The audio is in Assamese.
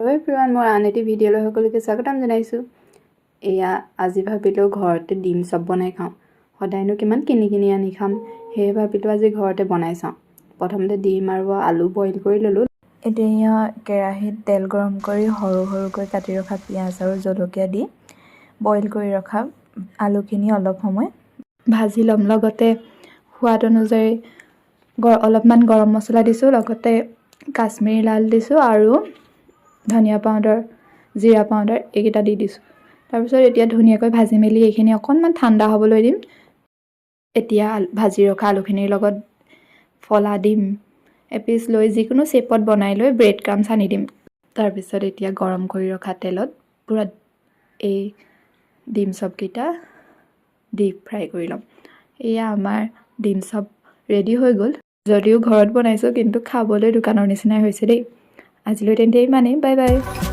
হেল্ল' এভৰিৱান, মোৰ আন এটি ভিডিঅ'লৈ সকলোকে স্বাগতম জনাইছোঁ। এয়া আজি ভাবিলোঁ ঘৰতে ডিম চপ বনাই খাওঁ। সদায়নো কিমান কিনি কিনি আনি খাম? সেয়ে ভাবিলোঁ আজি ঘৰতে বনাই চাওঁ। প্ৰথমতে ডিম আৰু আলু বইল কৰি ল'লোঁ। এতিয়া এয়া কেৰাহীত তেল গৰম কৰি সৰু সৰুকৈ কাটি ৰখা পিঁয়াজ আৰু জলকীয়া দি বইল কৰি ৰখা আলুখিনি অলপ সময় ভাজি ল'ম। লগতে সোৱাদ অনুযায়ী অলপমান গৰম মছলা দিছোঁ, লগতে কাশ্মীৰী লাল দিছোঁ আৰু ধনিয়া পাউডাৰ, জিৰা পাউডাৰ এইকেইটা দি দিছোঁ। তাৰপিছত এতিয়া ধুনীয়াকৈ ভাজি মেলি এইখিনি অকণমান ঠাণ্ডা হ'বলৈ দিম। এতিয়া ভাজি ৰখা আলুখিনিৰ লগত ফলা ডিম এপিচ লৈ যিকোনো শ্বেপত বনাই লৈ ব্ৰেড ক্ৰামছ সানি দিম। তাৰপিছত এতিয়া গৰম কৰি ৰখা তেলত পূৰা এই ডিম চপকেইটা ডিপ ফ্ৰাই কৰি ল'ম। এয়া আমাৰ ডিম চপ ৰেডি হৈ গ'ল। যদিও ঘৰত বনাইছোঁ, কিন্তু খাবলৈ দোকানৰ নিচিনাই হৈছে দেই। আজিলৈ তেন্তে ইমানেই। Bye bye.